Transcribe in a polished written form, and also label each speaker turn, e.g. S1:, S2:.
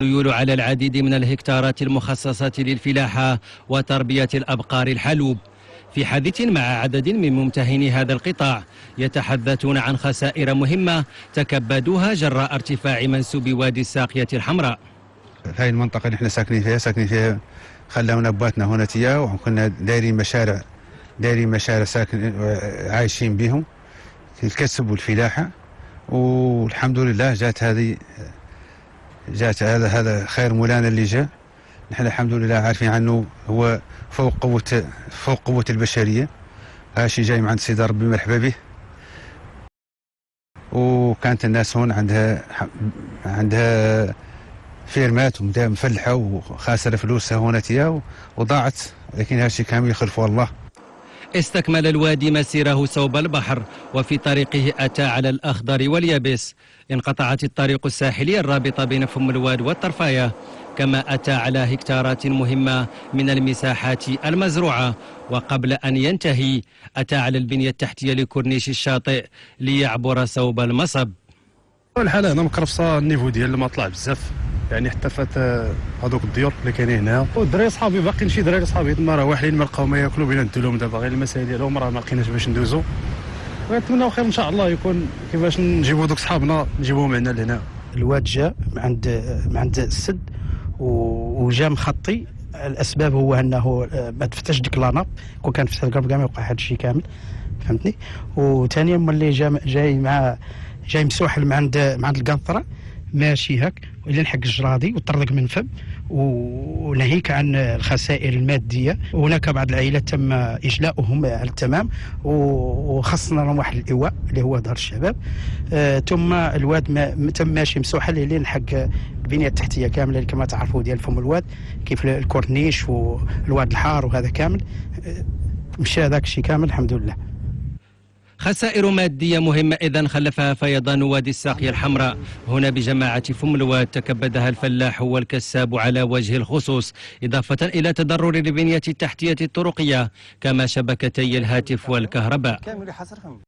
S1: السيول على العديد من الهكتارات المخصصة للفلاحة وتربية الأبقار الحلوب. في حديث مع عدد من ممتهني هذا القطاع، يتحدثون عن خسائر مهمة تكبدوها جراء ارتفاع منسوب وادي الساقية الحمراء.
S2: هاي المنطقة اللي احنا ساكنين فيها خلاونا بواتنا هنا تيا، وكنا دايرين مشارع ساكن عايشين بهم في الكسب والفلاحة، والحمد لله جات هذه، جات هذا خير مولانا اللي جاء. نحن الحمد لله عارفين عنه هو فوق قوة البشرية. هاشي جاي من عند سيدي ربي، مرحبا به. وكانت الناس هون عندها فيرمات ومفلحة وخاسرة فلوسها هنا وضاعت، لكن هالشيء كامل يخلفه الله.
S1: استكمل الوادي مسيره صوب البحر، وفي طريقه أتى على الأخضر واليابس. انقطعت الطريق الساحلي الرابطة بين فم الواد والطرفاية، كما أتى على هكتارات مهمة من المساحات المزروعة، وقبل أن ينتهي أتى على البنية التحتية لكورنيش الشاطئ ليعبر صوب المصب.
S3: الحالة هنا مكرفصة، ال niveau ديال الماء طلع بزاف، يعني حتى فات هذوك الديور اللي كاينين هنا. والدراري صحابي، باقيين شي دراري صحابي تما راه واحلين، ما لقاو ما ياكلوا. بينا نديو لهم دابا غير المسائل ديالهم، راه ما لقيناش باش ندوزو. ونتمناو خير ان شاء الله، يكون كيفاش نجيبوا دوك صحابنا، نجيبوهم عندنا لهنا.
S4: الواد جا من عند السد وجا مخطي. الاسباب هو انه ما تفتش ديك la nappe. كون كان فتح كاع ما يوقع هذا الشيء كامل، فهمتني؟ وثانيا ملي جا جاي مسوحل من عند القنطره، ماشي هاك الى لحق الجرادي وطردق من فم. وناهيك عن الخسائر الماديه، هناك بعض العائلات تم اجلاؤهم على التمام، وخصنا لهم واحد الايواء اللي هو دار الشباب. ثم الواد ما تم ماشي مسوحل اللي لحق البنية التحتية كاملة كما تعرفوا ديال فم الواد، كيف الكورنيش والواد الحار وهذا كامل. مشى هذاك الشيء كامل، الحمد لله.
S1: خسائر مادية مهمة إذا خلفها فيضان وادي الساقية الحمراء هنا بجماعة فم الواد، تكبدها الفلاح والكساب على وجه الخصوص، إضافة إلى تضرر البنية التحتية الطرقية كما شبكتي الهاتف والكهرباء.